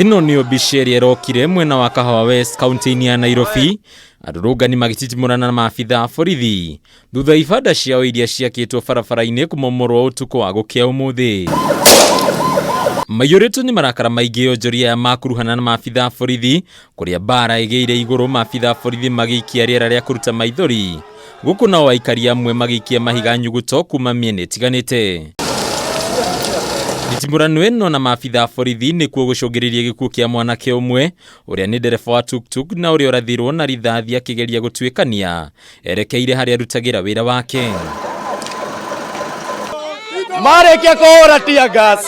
Ĩno nĩyo mbica ĩrĩa ĩrokire mwena wa Kahawa West kaunti-inĩ ya Nairobi, arũrũngani magĩtitimũrana na maabitha a borithi thutha ibanda ciao iria ciakĩtwo barabara-inĩ kũmomorwo ũtukũ wa gũkĩa ũmũthĩ. Maiyũrĩtwo nĩ marakara maingĩ onjoria aya makuruhana na maabitha a borithi kũrĩa mbara ĩgĩire igũrũ maabitha a borithi magĩikia rĩera rĩa kũruta maithori gũkũ nao aikari amwe magĩikia mahiga nyuguto kuma mĩena ĩtiganĩte. Nditimũrano ĩno na maabitha a borithi nĩkuo gũcũngĩrĩirie gĩkuũ kĩa mwanake ũmwe ũrĩa nĩ ndereba wa tuktuk na ũrĩa ũrathirwo na rithathi akĩgeria gũtuĩkania erekeire harĩa arutagĩra wĩra wake. Marĩkia kũhũra tear gas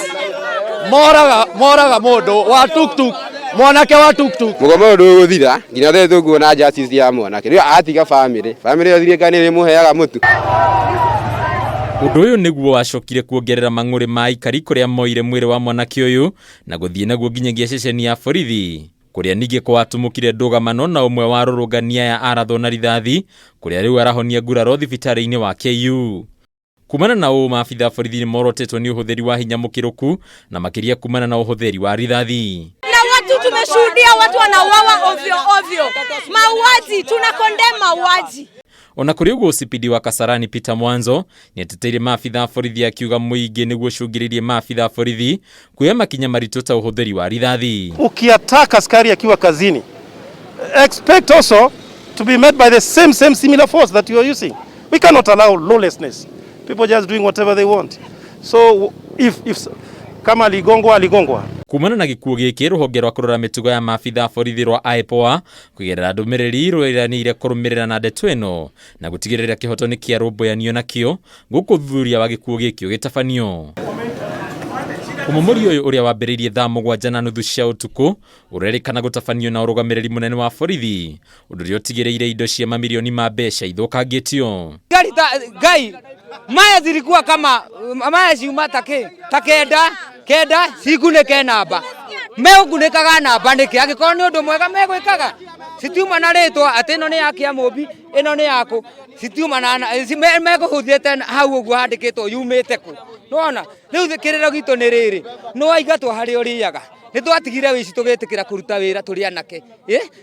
moraga moraga mũndũ wa tuktuk, mwanake wa tuktuk. Mũgomo ũyũ ndũgũthira nginya rĩrĩa tũkuona justice ya mwanake. Rĩu atiga family, family ĩyo thirikari nĩ ĩrĩmũheaga mũtu. Ũndũ ũyũ nĩguo wacokire kuongerera mang'ũrĩ ma aikari kũrĩa moire mwĩrĩ wa mwanake ũyũ na gũthiĩ naguo nginyagia ceceni ya borithi kũrĩa ningĩ kwatumũkire ndũgamano na ũmwe wa arũrũngani aya arathwo na rithathi kũrĩa rĩu arahonia nguraro thibitarĩ-inĩ wa KU. Kumana na ũũ maabitha a borithi nĩ morotetwo nĩ ũhũthĩri wa hinya mũkĩrũku na makĩria kumana na ũhũthĩri wa rithathi. Na watu tumeshuhudia watu wanauawa ovyo ovyo, mauaji, tuna condemn mauaji. Ona kũrĩ ũguo OCPD wa Kasarani Peter Mwanzo nĩateteire maabitha a borithi akiuga mũingĩ nĩguo ũcũngĩrĩirie maabitha a borithi kuoya makinya maritũ ta ũhũthĩri wa rithathi. Ukiattack askari akiwa kazini, expect also to be met by the same similar force that you are using. We cannot allow lawlessness. People just doing whatever they want. So if kama aligongwa, aligongwa. Kumana na gĩkuũ gĩkĩ rũhonge rwa kũrora mĩtugo ya maabitha a borithi rwa IPOA kũgerera ndũmĩrĩri rwĩranĩire kũrũmĩrĩra na ndeto ĩno na gũtigĩrĩra kĩhoto nĩ kĩarũmbũyanio nakĩo gũkũ ũthuthuria wa gĩkuũ gĩkĩ ũgĩtabanio. Ũmomori ũyũ ũrĩa wambĩrĩirie thaa 7:30 cia ũtukũ ũrerĩkana gũtabanio na ũrũgamĩrĩri mũnene wa borithi ũndũ ũrĩa ũtigĩrĩire indo cia mamirioni ma mbeca ithũkangĩtio. Gari ta, ngai maya zilikuwa kama maya ciuma ta kenda kenda cigunĩke namba megũgunĩkaga namba nĩkĩ angĩkorwo nĩ ũndũ mwega megwĩkaga citiuma na rĩtwa atĩ ĩno nĩ ya Kĩamũmbi ĩno nĩ yakũ citiuma na megũhũthĩte hau ũguo handĩkĩtwo yumĩte kũ nĩwona rĩu kĩrĩro gitũ nĩ rĩrĩ nĩ waingatwo harĩa ũrĩaga nĩ twatigire wĩici tũgĩtĩkĩra kũruta wĩra tũrĩ anake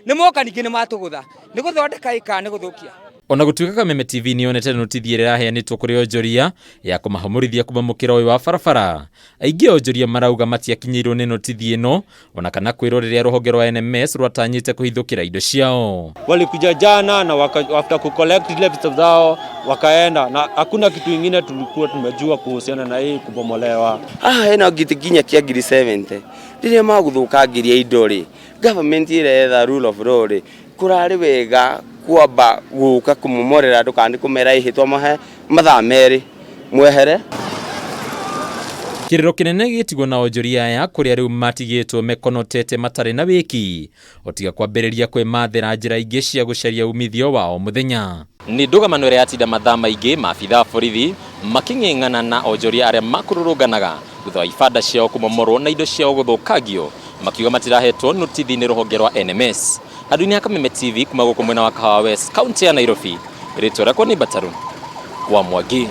nĩ moka ningĩ nĩ matũgũtha nĩ gũthondeka ĩka nĩ gũthũkia. Ona gũtuĩka Kameme TV nĩyonete notithi ĩrĩa ĩraheanĩtwo kũrĩ onjoria ya kũmahũmũrithia kuma mũkĩra ũyũ wa barabara aingĩ a onjoria marauga matiakinyĩirwo nĩ notithi ĩno ona kana kwĩrwo rĩrĩa rũhonge rwa NMS rwatanyĩte kũhithũkĩra indo ciao. Walikuja jana na after kucollect zile vitu zao wakaenda, na hakuna kitu ingine tulikuwa tumejua kuhusiana na hii kubomolewa. Haha hena gĩtĩ nginya kĩa ngiri 70 rĩrĩa magũthũkangiria indo rĩ, government ĩretha rule of law rĩ, kũrarĩ wega kwamba gũka kũmomorera andũ kana nĩ kũmera ĩhĩtwa mahe mathaa merĩ mwehere. Kĩrĩro kĩnene gĩtigwo na onjoria aya kũrĩa rĩu matigĩtwo mekonotete matarĩ na wĩki otiga kwambĩrĩria kwĩmathĩra njĩra ingĩ cia gũcaria umithio wa o mũthenya. Nĩ ndũgamano ĩrĩa yatinda mathaa maingĩ maabitha a borithi makĩng'eng'ana na onjoria arĩa makũrũrũnganaga thutha wa ibanda ciao kũmomorwo na indo ciao gũthũkangio makiuga matirahetwo notithi nĩ rũhonge rwa NMS. Handũ-inĩ ha Kameme TV kuma gũkũ mwena wa Kahawa West kaunti ya Nairobi, rĩtwa rĩakwa nĩ Mbataru wa Mwangi.